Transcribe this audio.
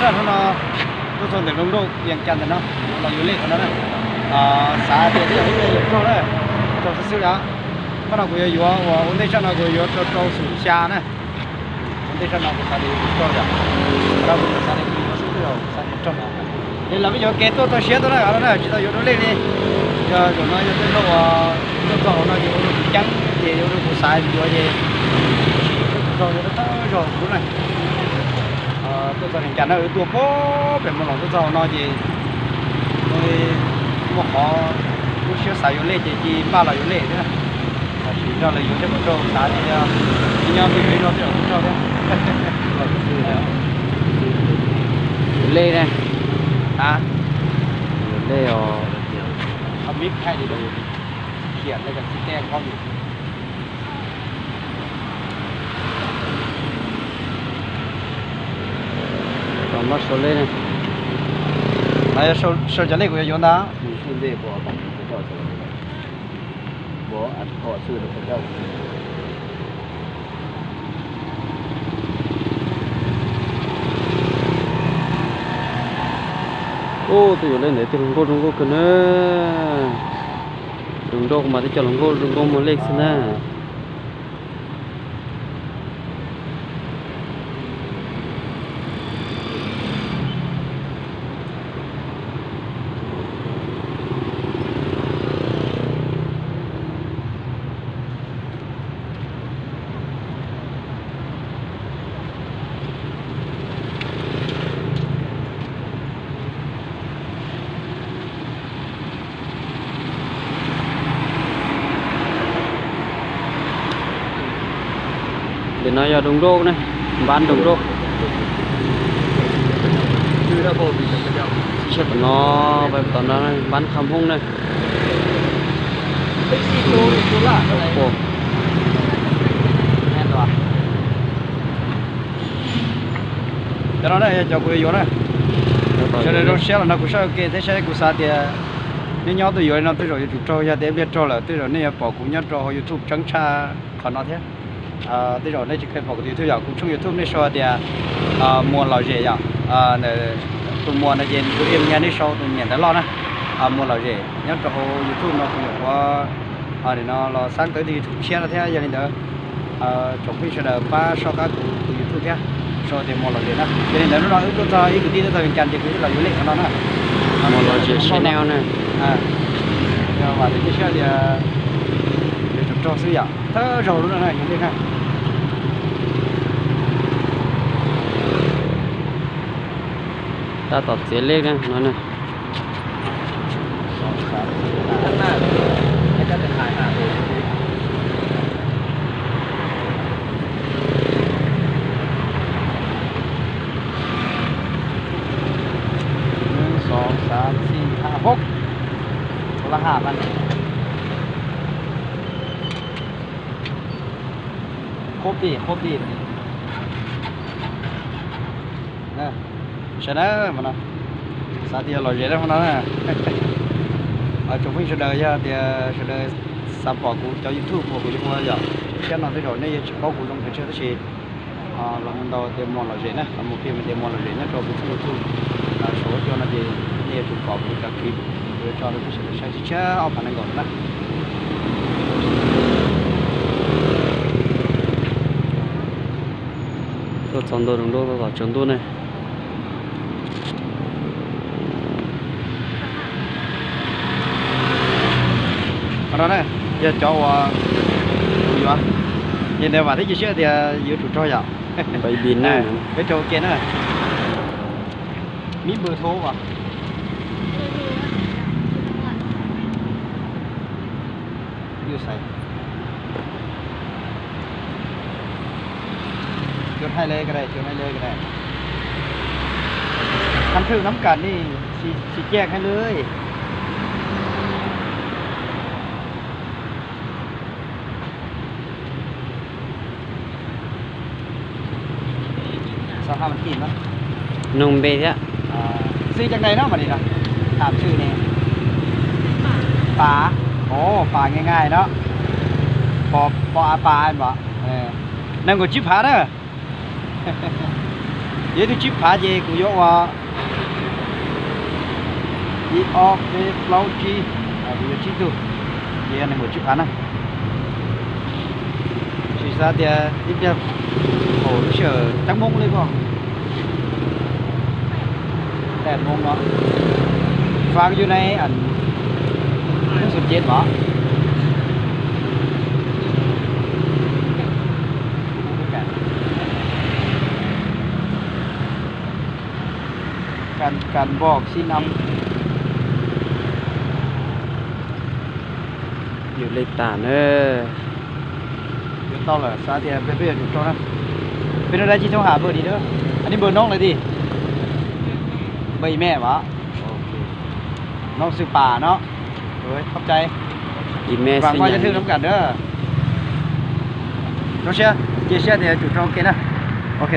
Hnub no tuaj txog ntawm Looj Nrauj Vias Cas ntawm no, los yuav lej qhov no na. Xav tias tej zaum ib pliag yuav raug na, raug xwb xwb li. Hnub no kuv yuav yuav uas ua ntej zaj no kuv yuav rau rau xum xya na. Ua ntej zaj no kuv xav tias yuav tsum raug yom. Rau kuv xav tias kuv yuav xwb xwb, xav tias raug. Ces los peb yuav kev tuaj txog siab tuaj na, qhov no na tsis tau yuav dua lej li. Yog zaum no yog tej zaum uas tuaj txog hauv no ces ua rau kuv ceeb ces ua rau kuv xav yuav ces raug yog thawj zaug kuv na. Tuaj txog Vias Cas na, wb tuaj pem Moos Laus tuaj txog hauv no ces muaj qhov lub siab xav yuav lej ces cia npaj los yuav lej thiab. Tam sim no lawv yuav thiab kuv raug xav tias cia nyob pem peb zog tej zaum kuj raug thiab. Yuav lej na. A, yuav lej os. Mib khai di khiam lej kom txi tej koj. Tos npaj sau lej ne. Sau cov lej kuv yuav yuav ntag. Ub, twb yuav lej ntawd twb zoo nkauj zoo nkauj kawg na. Zoo nkauj mas twb cov zoo nkauj zoo nkauj muaj lej xwb na. Ntawm no yog Doos Nrauj ne, npab Doos Nrauj. Tom no, tom no npab Kham Hoob ne. Cov no na yog cov kuv yuav yuav na. Sawv daws zoo siab los nrog kuv saib ua ke thiab saib, kuv xav tias nej nyob tuaj yuav li no tej zaum yuav tsum raug, yog tias ib pliag raug lawm tej zaum nej yuav pom kuv nyob rau hauv YouTube tseeb tshaj qhov no thiab. Tej zaum nej tsis kheev pom kuv tus YouTube yom, kuv tshooj YouTube nej sau tias Muas Lom Zem yom. Tus Muas no ces tus im nyag nej sau tus niam ntawv loj na. Muas Lom Zem nyob rau hauv YouTube no kuv nyuam qhuav no los xab tau ib tug YouTube tshiab no thiab, yog li ntawd tsoom phooj ywg sawv daws pab soj qab kuv tus YouTube thiab, sau tias Muas Lom Zem na. Yog li ntawd hnub no wb tuaj txog ib kwv tij tuaj txog Vias Cas ces kuv yuav los yuav lej qhov no na. Muas Lom Zem Channel na. Vam thiab cia siab tias yuav tsum raug xwb yom, thawj zaug lub no na yuav lej na. Tab tom txiav lej na no na. Xov xav txij ha hoob, la ha ma. Qhub pij qhub pij. Sawv daws, xav tias lom zem na hmo no na. Tsoom phooj ywg sawv daws, yog tias sawv daws xav pom kuv cov YouTube uas kuv yuav ua yom, tshiab no tej zaum nej yuav tsis paub kuv zoo pes tsawg tab sis los mus ntaus tias Muas Lom Zem na, los mus qhia tias Muas Lom Zem nyob rau kuv tshooj YouTube, saum huab cua no ces nej yuav tsum pom kuv cov clip kuv yuav tso rau peb sawv daws saib tshiab tshiab ob phav nees nkaum na. Tuaj txog ntua Doos Nrauj tau tom tsaus ntuj ne. Qhov no na, yog cov uas kuv yuav, ces ntawd vam thiab cia siab tias yuav tsum raug yom. Peb tso ua ke na. Mib npws tho as. Yuj xais. Chuav hais li ko, chuav hais li ko. Kham thwm nab kam ni, tsis ceeb hais li. Noog npe thiab. Xwm ceeb dai no mas li no. Tham xwm ne. Pav. O, pav nyaj nyaj no. Pov, pov av pav npam. Nees nkaum tsib phav na. Yog ib tug tsib phav ces kuv yuav ua ib ob peb plaub tsib, kuv yuav tsib tug, ces yog nees nkaum tsib phav na. Tsis xav tias ib pliag haum lub sij hawm teeb Hmoob li ko. Teeb Hmoob no, Fab Yu Nai Mus Xum Ces Pov. Kas Npos Xib Nam. Yus li tas na. Yuav tau lawm, xav tias peb yuav tsum tau na. Peb noj dab tsi thoob ham npawg di na. Anib npawg noob lawm di. Npawg ime as. Noob xwb pas no. Khov cai. Vam muaj cov thwj nov kam na. Zoo siab, cia siab tias yuav tsum tau ke na. Ok,